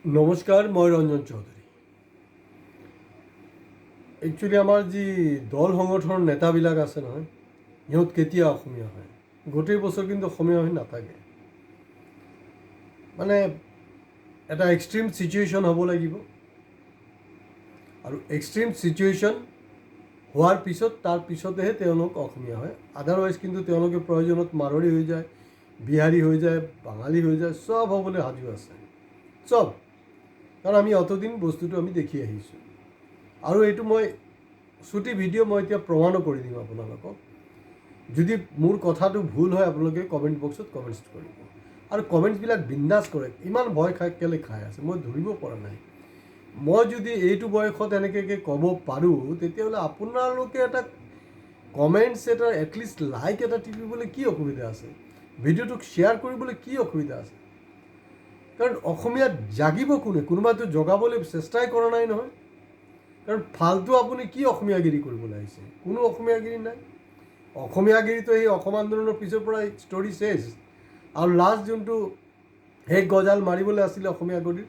নমস্কাৰ, মই ৰঞ্জন চৌধুৰী। একচুৱেলি আমাৰ যি দল সংগঠনৰ নেতাবিলাক আছে নহয়, সিহঁত কেতিয়া অসমীয়া হয়? গোটেই বছৰ কিন্তু অসমীয়া হৈ নাথাকে। মানে এটা এক্সট্ৰিম চিটুৱেশ্যন হ'ব লাগিব আৰু এক্সট্ৰিম চিটুৱেশ্যন হোৱাৰ পিছত, তাৰ পিছতেহে তেওঁলোক অসমীয়া হয়। আদাৰৱাইজ কিন্তু তেওঁলোকে প্ৰয়োজনত মাৰোৱাৰী হৈ যায়, বিহাৰী হৈ যায়, বাঙালী হৈ যায়, চব হ'বলৈ সাজু আছে চব। কাৰণ আমি অতদিন বস্তুটো আমি দেখি আহিছোঁ আৰু এইটো মই চুটি ভিডিঅ' মই এতিয়া প্ৰমাণো কৰি দিম আপোনালোকক। যদি মোৰ কথাটো ভুল হয়, আপোনালোকে কমেণ্ট বক্সত কমেণ্টছ কৰিব আৰু কমেণ্টছবিলাক বিন্দাছ কৰে। ইমান ভয় খাই কেলৈ খাই আছে, মই ধৰিব পৰা নাই। মই যদি এইটো বয়সত এনেকৈ ক'ব পাৰোঁ, তেতিয়াহ'লে আপোনালোকে এটা কমেণ্টছ এটা, এটলিষ্ট লাইক এটা টিপিবলৈ কি অসুবিধা আছে? ভিডিঅ'টোক শ্বেয়াৰ কৰিবলৈ কি অসুবিধা আছে? কাৰণ অসমীয়াত জাগিব কোনে? কোনোবাইতো জগাবলৈ চেষ্টাই কৰা নাই নহয়। কাৰণ ফাল্টু আপুনি কি অসমীয়াগিৰি কৰিবলৈ আহিছে? কোনো অসমীয়াগিৰি নাই। অসমীয়াগিৰিটো সেই অসম আন্দোলনৰ পিছৰ পৰাই ষ্টৰি শেষ। আৰু লাষ্ট যোনটো সেই গজাল মাৰিবলৈ আছিলে অসমীয়াগিৰিৰ,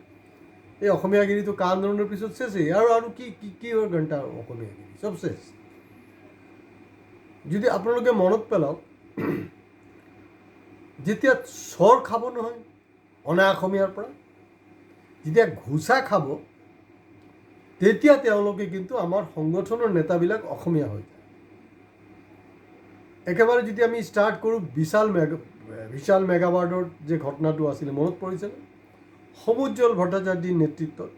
এই অসমীয়াগিৰিটো কা আন্দোলনৰ পিছত শেষেই। আৰু কি কি কি ঘণ্টা অসমীয়াগিৰি, চব শেষ। যদি আপোনালোকে মনত পেলাওক, যেতিয়া চৰ খাব নহয় অনা অসমীয়াৰ পৰা, যেতিয়া ঘোচা খাব, তেতিয়া তেওঁলোকে কিন্তু আমাৰ সংগঠনৰ নেতাবিলাক অসমীয়া হৈ যায় একেবাৰে। যদি আমি ষ্টাৰ্ট কৰোঁ, বিশাল মেগাৱাৰ্ডৰ যে ঘটনাটো আছিলে, মনত পৰিছেনে? সমুজ্জ্বল ভট্টাচাৰ্যৰ নেতৃত্বত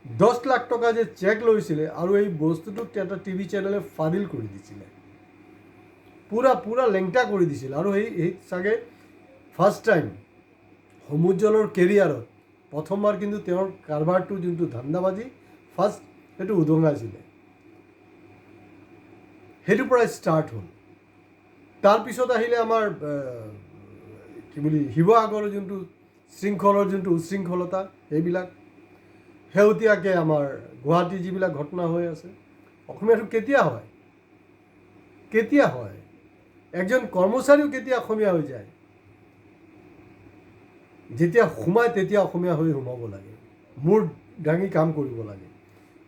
10 লাখ টকা যে চেক লৈছিলে আৰু এই বস্তুটোক এটা টিভি চেনেলে ফাদিল কৰি দিছিলে, পূৰা পূৰা লেংটা কৰি দিছিল। আৰু সেই চাগে ফাৰ্ষ্ট টাইম সমুজ্জ্বলৰ কেৰিয়াৰত প্ৰথমবাৰ কিন্তু তেওঁৰ কাৰবাৰটো, যোনটো ধান্দাবাজি, ফাৰ্ষ্ট সেইটো উদঙাইছিলে। সেইটোৰ পৰাই ষ্টাৰ্ট হ'ল। তাৰপিছত আহিলে আমাৰ কি বুলি শিৱসাগৰৰ যোনটো শৃংখলৰ যোনটো উচ্ছৃংখলতা, সেইবিলাক। শেহতীয়াকৈ আমাৰ গুৱাহাটীৰ যিবিলাক ঘটনা হৈ আছে, অসমীয়াটো কেতিয়া হয়? কেতিয়া হয়? একজন কৰ্মচাৰীও কেতিয়া অসমীয়া হৈ যায়? যেতিয়া সোমায়, তেতিয়া অসমীয়া হৈ সোমাব লাগে, মূৰ দাঙি কাম কৰিব লাগে।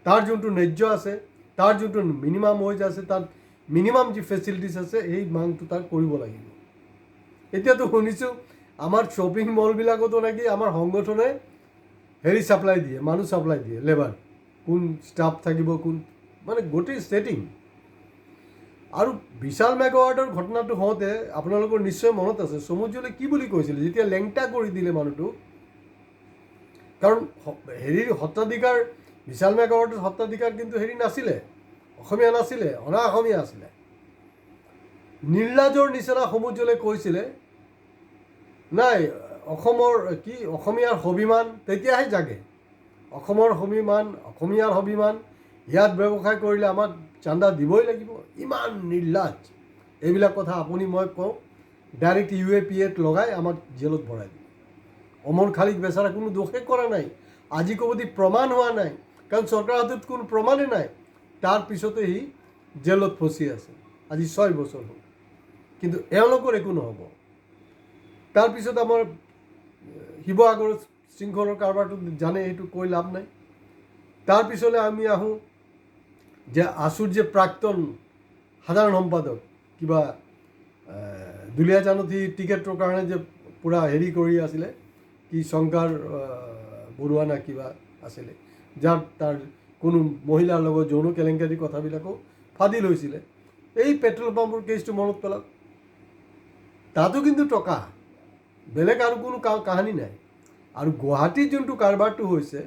তাৰ যোনটো ন্যায্য আছে, তাৰ যোনটো মিনিমাম ৱেজ আছে, তাৰ মিনিমাম যি ফেচিলিটিছ আছে, সেই মাংটো তাৰ কৰিব লাগিব। এতিয়াতো শুনিছোঁ আমাৰ শ্বপিং মলবিলাকতো নাকি আমাৰ সংগঠনে হেৰি ছাপ্লাই দিয়ে, মানুহ ছাপ্লাই দিয়ে, লেবাৰ, কোন ষ্টাফ থাকিব, কোন, মানে গোটেই ছেটিং। আৰু বিশাল মেগাৱাৰ্ডৰ ঘটনাটো হওঁতে আপোনালোকৰ নিশ্চয় মনত আছে, সমুজ্জ্বলে কি বুলি কৈছিলে যেতিয়া লেংটা কৰি দিলে মানুহটোক? কাৰণ হেৰিৰ সত্ৰাধিকাৰ, বিশাল মেগাৱাৰ্ডৰ সত্ৰাধিকাৰ কিন্তু হেৰি নাছিলে, অসমীয়া নাছিলে, অনা অসমীয়া আছিলে। নিৰ্লাজৰ নিচিনা সমুজ্জ্বলে কৈছিলে, নাই, অসমৰ কি অসমীয়াৰ স্বাভিমান তেতিয়াহে জাগে, অসমৰ স্বাভিমান, অসমীয়াৰ স্বাভিমান, ইয়াত ব্যৱসায় কৰিলে আমাক চান্দা দিবই লাগিব। ইমান নিৰ্লাজ! এইবিলাক কথা আপুনি মই কওঁ, ডাইৰেক্ট ইউএপিএত লগাই আমাক জেলত ভৰাই দিব। অমৰ খালিক বেচাৰা কোনো দোষে কৰা নাই, আজি অৱধি প্ৰমাণ হোৱা নাই, কাৰণ চৰকাৰৰ হাতত কোনো প্ৰমাণেই নাই। তাৰপিছতে সি জেলত ফচি আছে আজি 6 বছৰ হ'ল। কিন্তু এওঁলোকৰ একো নহ'ব। তাৰপিছত আমাৰ শিৱসাগৰৰ শৃংখলৰ কাৰবাৰটো জানে, সেইটো কৈ লাভ নাই। তাৰপিছলৈ আমি আহোঁ যে আছুৰ যে প্ৰাক্তন সাধাৰণ সম্পাদক, কিবা দুলীয়াজানত সি টিকেটৰ কাৰণে যে পূৰা হেৰি কৰি আছিলে, কি শংকৰ বৰুৱা না কিবা আছিলে, যাৰ তাৰ কোনো মহিলাৰ লগত যৌন কেলেংকাৰী কথাবিলাকো ফাদিল হৈছিলে। এই পেট্ৰল পাম্পৰ কেছটো মনত পেলাওক। তাতো কিন্তু টকা, বেলেগ আৰু কোনো কাহানী নাই। আৰু গুৱাহাটীত যোনটো কাৰবাৰটো হৈছে,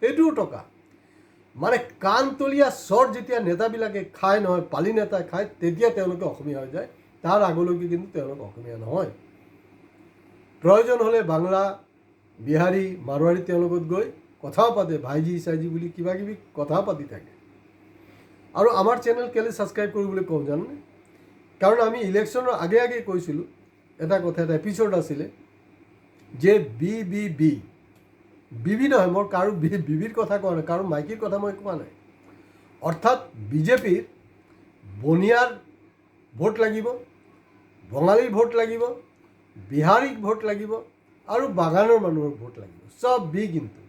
সেইটোও টকা। মানে কাণতলীয়া চৰ যেতিয়া নেতাবিলাকে খায় নহয়, পালি নেতাই খায়, তেতিয়া তেওঁলোকে অসমীয়া হৈ যায়। তাৰ আগলৈকে কিন্তু তেওঁলোক অসমীয়া নহয়। প্ৰয়োজন হ'লে বাংলা, বিহাৰী, মাৰোৱাৰী তেওঁলোকত গৈ কথাও পাতে, ভাইজি চাইজি বুলি কিবা কিবি কথাও পাতি থাকে। আৰু আমাৰ চেনেল কেলৈ ছাবস্ক্ৰাইব কৰিবলৈ কওঁ জানেনে? কাৰণ আমি ইলেকশ্যনৰ আগে আগে কৈছিলোঁ এটা কথা, এটা এপিছ'ড আছিলে যে বি বি বি বিবি নহয়, মই কাৰো বিবিৰ কথা কোৱা নাই, কাৰো মাইকীৰ কথা মই কোৱা নাই। অৰ্থাৎ বিজেপিৰ বনিয়াৰ ভোট লাগিব, বঙালীৰ ভোট লাগিব, বিহাৰীক ভোট লাগিব আৰু বাগানৰ মানুহৰ ভোট লাগিব, চব বি। কিন্তু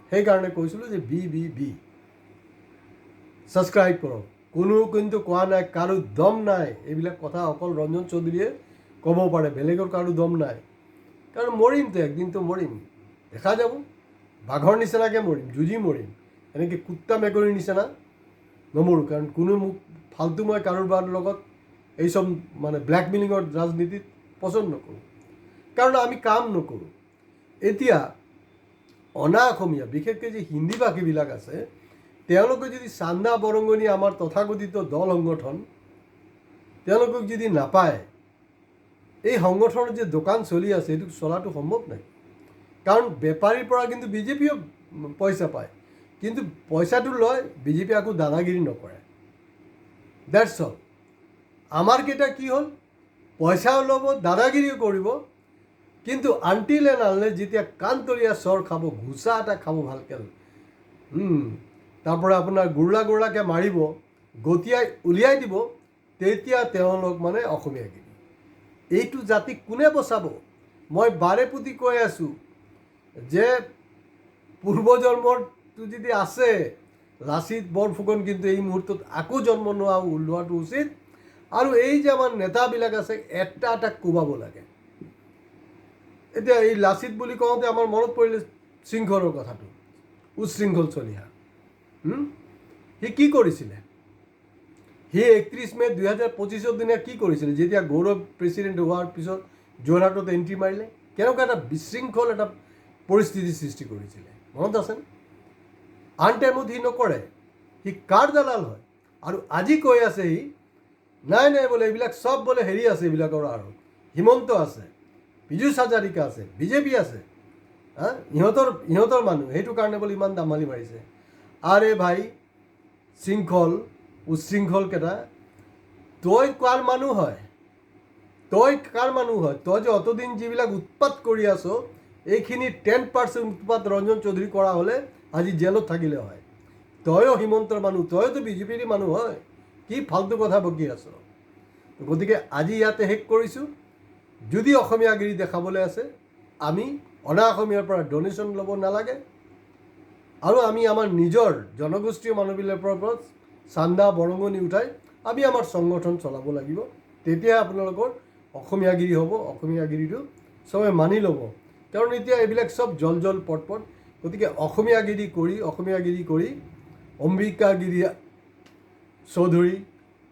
সেইকাৰণে কৈছিলোঁ যে বি বি বি ছাবস্ক্ৰাইব কৰক। কোনো কিন্তু কোৱা নাই, কাৰো দম নাই। এইবিলাক কথা অকল ৰঞ্জন চৌধুৰীয়ে ক'ব পাৰে, বেলেগৰ কাৰো দম নাই। কাৰণ মৰিমতো, একদিনতো মৰিম, দেখা যাব। বাঘৰ নিচিনাকৈ মৰিম, যুঁজি মৰিম, এনেকৈ কুত্তা মেকুৰীৰ নিচিনা নমৰোঁ। কাৰণ কোনো মোক ফাল্টু, মই কাৰোবাৰ লগত এই চব মানে ব্লেকমেইলিঙৰ ৰাজনীতিত পচন্দ নকৰোঁ, কাৰণ আমি কাম নকৰোঁ। এতিয়া অনা অসমীয়া, বিশেষকৈ যি হিন্দী ভাষীবিলাক আছে, তেওঁলোকে যদি চান্দা বৰঙণি আমাৰ তথাকথিত দল সংগঠন তেওঁলোকক যদি নাপায়, এই সংগঠনৰ যে দোকান চলি আছে, এইটো চলাটো সম্ভৱ নাই। কাৰণ বেপাৰীৰ পৰা কিন্তু বিজেপিও পইচা পায়, কিন্তু পইচাটো লয়, বিজেপি আকৌ দাদাগিৰি নকৰে। That's all. আমাৰ কেইটা কি হ'ল? পইচাও ল'ব, দাদাগিৰিও কৰিব, কিন্তু আনটিল এণ্ড আনলেছ যেতিয়া কাণতলীয়া চৰ খাব, ঘোচা এটা খাব ভালকৈ, তাৰপৰা আপোনাৰ গুৰলা গুৰলাকৈ মাৰিব, গতিয়াই উলিয়াই দিব, তেতিয়া তেওঁলোক মানে অসমীয়াগিৰি। এইটো জাতিক কোনে বচাব? মই বাৰে প্ৰতি কৈ আছোঁ যে পূৰ্বজন্মৰটো যদি আছে, লাচিত বৰফুকন কিন্তু এই মুহূৰ্তত আকৌ জন্ম লোৱাটো উচিত। আৰু এই যে আমাৰ নেতাবিলাক আছে, এটা এটা কোবাব লাগে। এতিয়া এই লাচিত বুলি কওঁতে আমাৰ মনত পৰিলে শৃংখলৰ কথাটো, উচ্ছৃংখল চলিহা। সি কি কৰিছিলে? সি 31 মে' 2025ৰ দিনা কি কৰিছিলে? যেতিয়া গৌৰৱ প্ৰেচিডেণ্ট হোৱাৰ পিছত যোৰহাটত এণ্ট্ৰি মাৰিলে, কেনেকুৱা এটা বিশৃংখল এটা পৰিস্থিতিৰ সৃষ্টি কৰিছিলে, মনত আছেনে? আন টাইমত সি নকৰে। সি কাৰ দালাল হয়? আৰু আজি কৈ আছে সি, নাই নাই বোলে, এইবিলাক চব বোলে হেৰি আছে, এইবিলাকৰ আৰু হিমন্ত আছে, পীযুষ হাজাৰিকা আছে, বিজেপি আছে, হা, ইহঁতৰ মানুহ, সেইটো কাৰণে বোলে ইমান দামালি মাৰিছে। আৰে ভাই শৃংখল, উচ্ছৃংখলকেইটা, তই কাৰ মানুহ হয়? তই কাৰ মানুহ হয়? তই যে অতদিন যিবিলাক উৎপাত কৰি আছ, এইখিনি 10% উৎপাত ৰঞ্জন চৌধুৰী কৰা হ'লে আজি জেলত থাকিলে হয়। তয়ো হিমন্তৰ মানুহ, তয়োতো বিজেপিৰ মানুহ হয়। কি ফাল্টু কথা বকি আছ? গতিকে আজি ইয়াতে শেষ কৰিছোঁ। যদি অসমীয়াগিৰি দেখাবলৈ আছে, আমি অনা অসমীয়াৰ পৰা ডনেশ্যন ল'ব নালাগে আৰু আমি আমাৰ নিজৰ জনগোষ্ঠীয় মানুহবিলাকৰ ওপৰত চান্দা বৰঙণি উঠাই আমি আমাৰ সংগঠন চলাব লাগিব। তেতিয়াহে আপোনালোকৰ অসমীয়াগিৰি হ'ব। অসমীয়াগিৰিটো চবে মানি ল'ব, কাৰণ এতিয়া এইবিলাক চব জল জল পট পট। গতিকে অসমীয়াগিৰি কৰি অম্বিকাগিৰি চৌধুৰী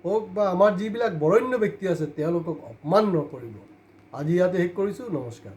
হওক বা আমাৰ যিবিলাক বৰেণ্য ব্যক্তি আছে, তেওঁলোকক অপমান নকৰিব। আজি ইয়াতে শেষ কৰিছোঁ। নমস্কাৰ।